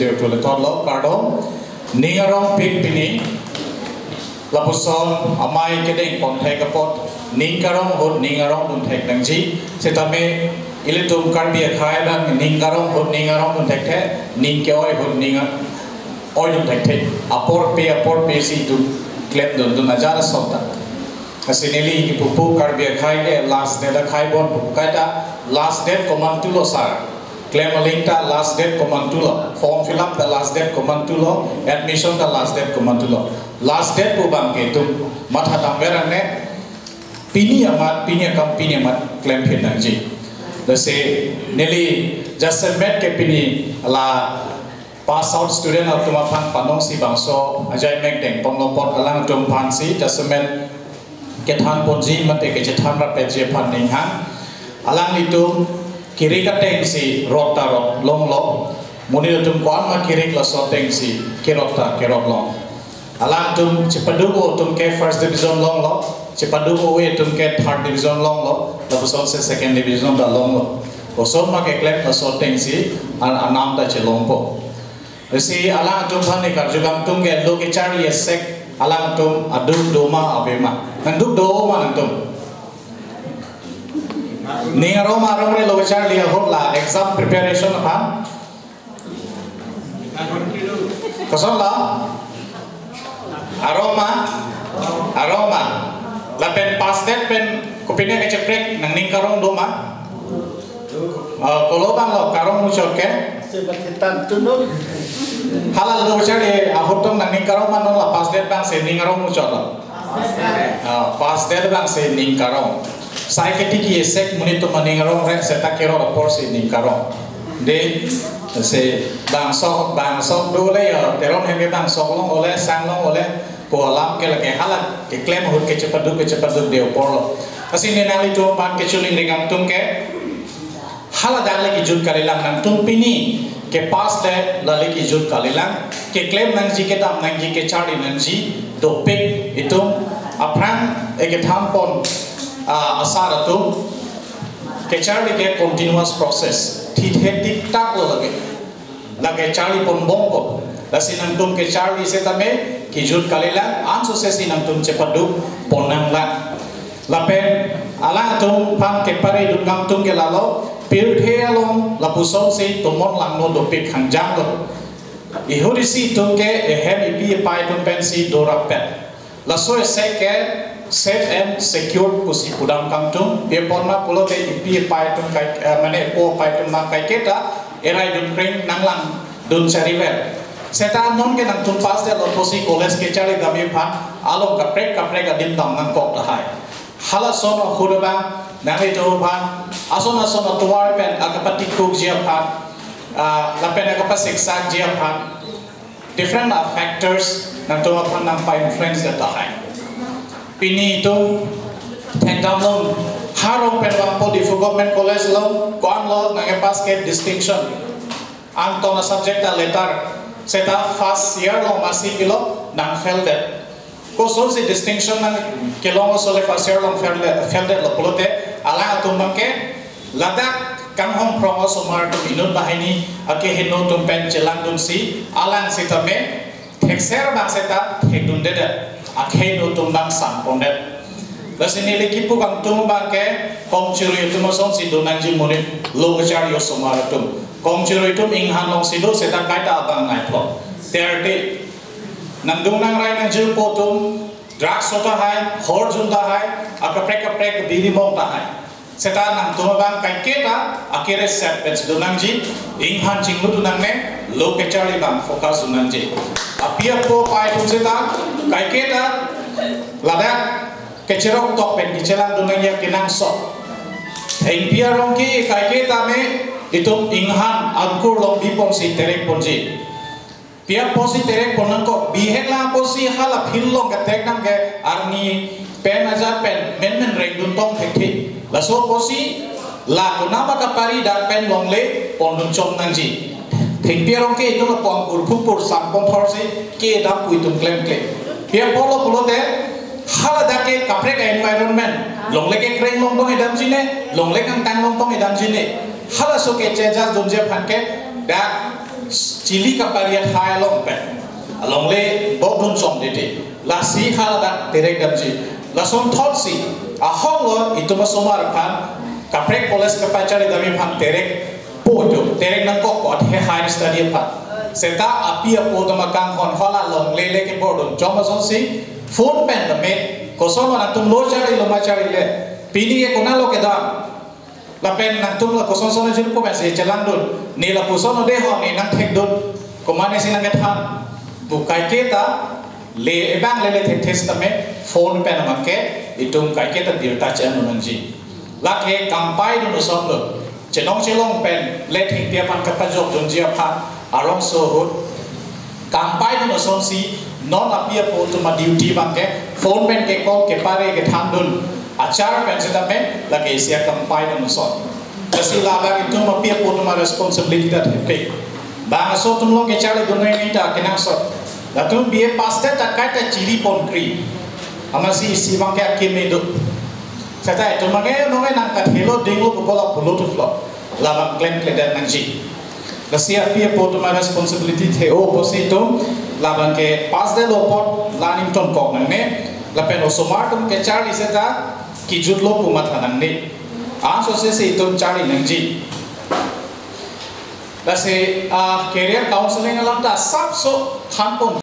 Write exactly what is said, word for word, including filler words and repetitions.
Tuletotlo kardom, ning arongpik pini, lapuson amei kedeng ponthek apot, ning karong ahut ning arong dunthek nangji, setame ilitum Karbi akhei abang ning karong ahut ning arong dunthekthe, ning ke-oi ahut ning a-, oi dunthekthe, apor pe, apor pe si itum klemdun dun ajar asonta. Lasi neli kipu pu Karbi akhei ke last date akhei bon pu kaita last date komantulo sir. Klem aling ta last date komantulo, form fill up ta last date komantulo, admission ta last date komantulo. Last date pu abang ke itum matha damver angne, pini amat, pini akam pini amat klemphin nangji. Lasi neli jasemet ke pini la pass out student atum aphan panong si bangso ajai mek deng ponlo apot alangtum aphan si jasemet kethan ponji mate kechethan rapetji aphan ning hang. Alanglitum kirik ateng si rot ta rot longlo. Monit atum ko-an ma kirik laso ateng si kirot ta kirot long. Alangtum chepaduk-o atum ke first division longlo, chepaduk-o atum ke third division longlo, lapuson si second division ta longlo. Koson ma keklem laso ateng si an-, anam ta chelongpo. Lasi alangtum aphan ne karju kangtung ke lo kecharli asek alangtum aduk do ma ave ma. Nangduk do ma nangtum? Ning arong ma arong re lo kecharli ahut la exam preparation aphan? Koson la? Arong ma? Arong ma? Lapen pass date pen kopine kacheprek nangning karong do ma? Ah, kolo abang lo karong muchot ke? Sebatik tan tunuk. Hala lo kecharli ahut tong nangning karong ma, non la pass date abang si ning arong muchot lo? Ah, pass date abang si ning karong. Sai ketiki esek monit atum aning arong re seta kerot apor si ning karong. De, si bangso, bangso dole ya, Teron ahem ke bangso long ole, sang long ole, pu alam ke lake hala keklem ahut kechepaduk, kechepaduk de apor lo. Lasi ne nanglitum aphan kechiningri kangtung ke, hala dak le kejut kalilang, nangtum pini kepass le la le kejut kalilang, keklem nangji, kedam nangji, kecharli nangji dopik, itum aphrang eketham pon, ah, asar atum, kecharli ke continuous process, thithe tiktak lo lake. Lake charli pon bom ko. Lasi nangtum kecharli setame kejut kalilang, anso se si nangtum chepaduk pon nanglang. Lapen alangtum aphan kepare dun kangtung ke lalo, pirthe along lapuson si tomon langno dopik hangjang lo. Ihuri si itum ke ehem epi epai atum pen si dorapet. Laso esek ke safe and secure pusi pudam kangtung, pi apot ma pulote epi epai atum kai, eh, mane epo epai atum ma kaiketa erai dun kreng nanglang dun chariver. Seta non ke nangtum pass detlo pusi college kecharli dam aphan along kaprek kaprek adim dam nangkok tahai. Halason ahut abang nanglitum aphan ason ason atovar pen akapatikukji aphan, ah, lapen akapasiksak ji aphan, different, ah, factors nangtum aphan nangpa-influence det tahai. Pini itum thekdam long, ha rong pen vangpo Diphu Government College along, ko-an lo nangkepass ke distinction. Angtong a-subject a-letter, seta first year along masi pilo nang fail det. Kosonsi distinction nangkelong aso le first year along fail det, fail detlo pulote, alangtum abang ke ladak kanghong phrong osomar atum inut banghini akeheno atum pen chelangdunsi alang sitame thekser abang seta thekdundedet, akeheno atum abang sangpondet. Lasi neli kipu kangtung abang ke kongchirui atum asonsi do nangji monit, lo kacharli osomar atum. Kongchirui atum inghan alongsi do seta kaita abang naiplo. Terte nangdung nangrai nangjirpo atum, drugs so tahai, horjun tahai, akaprek kaprek biri mong tahai. Seta nangtum abang kaiketa akere set pen si do nangji, inghan chinglu dun nangne, lo kacharli abang focus dun nangji. Api apo apai atum seta kaiketa ladak kecherok tok pen kechelang dun nangji akenangsot. Thengpi arong ke kaiketa me itum inghan angkur along biponsi terek ponji. Pi apotsi terek pon nangkok, bihek lang apotsi hala field along katek nang ke arni pen ajat pen menmen rengdun tong thekthe. Laso apotsi la konama kapari dak pen longle pondun chom nangji. Thengpi arong ke itum lapu angkur phupur sampon thorsi kedam pu itum klemkle. Pi apotlo pulote hala dak ke kaprek environment, longle kekreng longtong edamjine, longle kangtang longtong edamjine. Halaso ke changes dunji aphan ke dak chili kapari athai along pen alongle bordun chom titi. Lasi haladak terek damji. Lason thotsi ahok lo itum asomar aphan kaprek college kapacharli dam aphan terek po jo, terek nangkok kot he higher study aphan. Seta api apo atum akanghon hala longle le kebordun chom asonsi phone pen tame koson nangtum lo charli lo ma charli le, pini ke konat lo kedam, lapen nangtum la koson son ajirpo pensi chelangdun, ne lapuson odehon ne nangthekdun, komatne si nangkethan pu kaiketa le ebang lele thekthe tame phone pen abangke itum kaiketa birta che-en nangji. Lake kampaidun ason lo, chenong chelong pen le thengpi aphan kapajokdunji aphan arongso ahut kampaidun asonsi non api apo atum a-duty abangke phone pen ke-call kepare kethandun achar pen sitame lake isi akampaidun ason. Lasi labang itum api apo atum a-responsibility ta thepi. Bang aso atum along kecharlidun nangji ta kenangsot. Latum B A pass te ta kaita chiri ponkri. Amatsi isi abangke akim edu. Seta itum abangke nonge nangkathelo dinglo pupo la pulo thutlo. Labang klemkledet nangji. Lasi api apo atum a-responsibility the-o pusi itum labang ke pass detlo apot la aning tonkok nangne. Lapen osomar atum kecharli seta kejutlo pu matha nangne. Ansose si itum charli nangji. Lasi ah, career counseling alam ta asapso thanpon